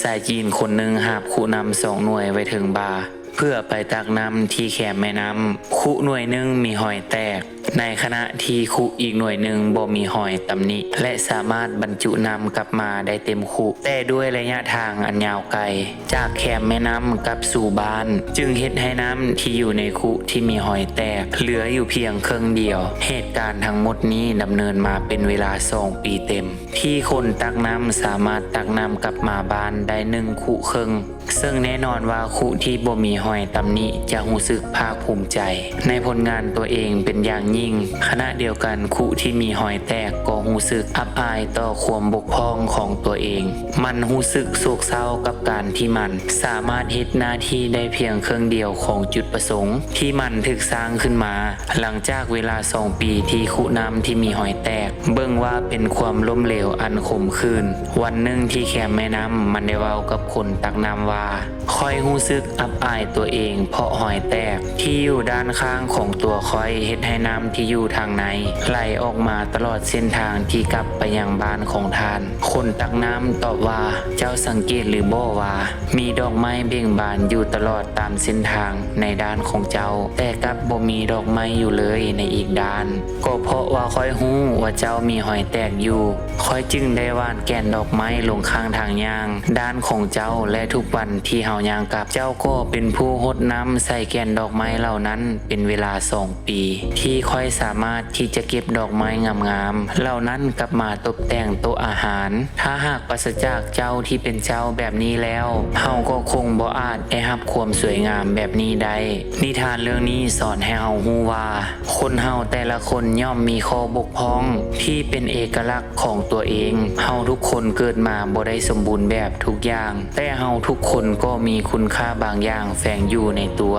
ຊາຍຈີນຄົນໜຶ່ງຫາບຄຸນ້ຳສອງໜ່ວຍໄວ້ເທິງບ່າ ເພື່ອໄປຕັກນ້ຳທີ່ແຄມແມ່ນ້ຳ. ຄຸໜ່ວຍໜຶ່ງມີຮອຍແຕກ, ໃນຂະນະທີ່ຄຸອີກໜ່ວຍໜຶ່ງບໍ່ມີຮອຍຕຳໜິ ແລະ ສາມາດບັນຈຸນ້ຳກັບມາໄດ້ເຕັມຄຸ. ແຕ່ດ້ວຍໄລຍະທາງອັນຍາວໄກ ຈາກແຄມແມ່ນ້ຳກັບສູ່ບ້ານ ຈຶ່ງເຮັດໃຫ້ນ້ຳທີ່ຢູ່ໃນຄຸທີ່ມີຮອຍແຕກເຫຼືອຢູ່ພຽງເຄິ່ງດຽວ. ເຫດການທັງໝົດນີ້ດຳເນີນມາເປັນເວລາສອງປີເຕັມ ທີ່ຄົນຕັກນ້ຳສາມາດຕັກນ້ຳກັບມາບ້ານໄດ້ໜຶ່ງຄຸເຄິ່ງ, ເຊິ່ງແນ່ນອນວ່າຄຸທີ່ບໍ່ມີຮອຍຕຳໜິຈະຮູ້ສຶກພາກພູມໃຈໃນຜົນງານຕົວເອງເປັນຢ່າງຍິ່ງ. ຂະນະດຽວກັນ, ຄຸທີ່ມີຮອຍແຕກກໍຮູ້ສຶກອັບອາຍຕໍ່ຄວາມບົກຜ່ອງຂອງຕົວເອງ. ມັນຮູ້ສຶກໂສກເສົ້າກັບການທີ່ມັນສາມາດເຮັດໜ້າທີ່ໄດ້ພຽງເຄິ່ງດຽວຂອງຈຸດປະສົງທີ່ມັນຖືກສ້າງຂຶ້ນມາ. ຫຼັງຈາກເວລາສອງປີທີ່ຄຸນ້ຳທີ່ມີຮອຍແຕກ ເບິ່ງວ່າເປັນຄວາມລົ້ມເຫຼວອັນຂົມຂື່ນ, ວັນໜຶ່ງທີ່ແຄມແມ່ນ້ຳ ມັນໄດ້ເວົ້າກັບຄົນຕັກນ້ຳວ່າ, ຂ້ອຍຮູ້ສຶກອັບອາຍຕົວເອງເພາະຮອຍແຕກທີ່ຢູ່ດ້ານຂ້າງຂອງຕົວຂ້ອຍ ເຮັດໃຫ້ນ້ຳທີ່ຢູ່ທາງໃນໄຫຼອອກມາຕະຫຼອດເສັ້ນທາງທີ່ກັບໄປຍັງບ້ານຂອງທ່ານ. ຄົນຕັກນ້ຳຕອບວ່າ, ເຈົ້າສັງເກດຫຼືບໍ່ວ່າ ມີດອກໄມ້ເບັ່ງບານຢູ່ຕະຫຼອດຕາມເສັ້ນທາງໃນດ້ານຂອງເຈົ້າ, ແຕ່ກັບບໍ່ມີດອກໄມ້ຢູ່ເລີຍໃນອີກດ້ານ. ກໍເພາະວ່າຂ້ອຍຮູ້ວ່າເຈົ້າມີຮອຍແຕກຢູ່, ຂ້ອຍຈຶ່ງໄດ້ຫວ່ານແກ່ນດອກໄມ້ລົງຂ້າງທາງຍ່າງດ້ານຂອງເຈົ້າ, ແລະ ທຸກວັນທີ່ເຮົາຍ່າງກັບ, ເຈົ້າກໍເປັນຜູ້ຫົດນ້ຳໃສ່ແກ່ນດອກໄມ້ເຫຼົ່ານັ້ນເປັນເວລາສອງປີ, ທີ່ຂ້ອຍສາມາດທີ່ຈະເກັບດອກໄມ້ງາມໆເຫຼົ່ານັ້ນກັບມາຕົບແຕ່ງໂຕະອາຫານ. ຖ້າຫາກປາສະຈາກເຈົ້າທີ່ເປັນເຈົ້າແບບນີ້ແລ້ວ, ເຮົາກໍຄົງບໍ່ອາດໄດ້ຮັບຄວາມສວຍງາມແບບນີ້ໄດ້. ນິທານເລື່ອງນີ້ສອນໃຫ້ເຮົາຮູ້ວ່າ, ຄົນເຮົາແຕ່ລະຄົນຍ່ອມມີຂໍ້ບົກຜ່ອງທີ່ເປັນເອກະລັກຂອງຕົວເອງ. ເຮົາທຸກຄົນເກີດມາບໍ່ໄດ້ສົມບູນແບບທຸກຢ່າງ, ແຕ່ເຮົາທຸກຄົນກໍມີຄຸນຄ່າບາງຢ່າງແຝງຢູ່ໃນຕົວ.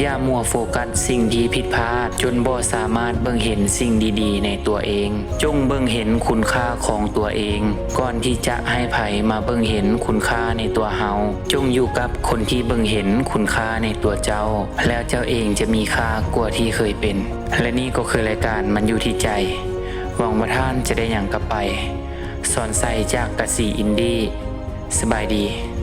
ຢ່າມົວໂຟກັສສິ່ງທີ່ຜິດພາດຈົນບໍ່ສາມາດເບິ່ງເຫັນສິ່ງດີໆໃນຕົວເອງ. ຈົ່ງເບິ່ງເຫັນຄຸນຄ່າຂອງຕົວເອງ ກ່ອນທີ່ຈະໃຫ້ໃຜມາເບິ່ງເຫັນຄຸນຄ່າໃນຕົວເຮົາ. ຈົ່ງຢູ່ກັບຄົນທີ່ເບິ່ງເຫັນຄຸນຄ່າໃນຕົວເຈົ້າ, ແລ້ວເຈົ້າເອງຈະມີຄ່າກວ່າທີ່ເຄີຍເປັນ. ແລະ ນີ້ກໍຄືລາຍການມັນຢູ່ທີ່ໃຈ. ຫວັງວ່າທ່ານຈະໄດ້ຫຍັງກັບໄປ. ສອນໄຊຈາກກະສີອິນດີ. ສະບາຍດີ.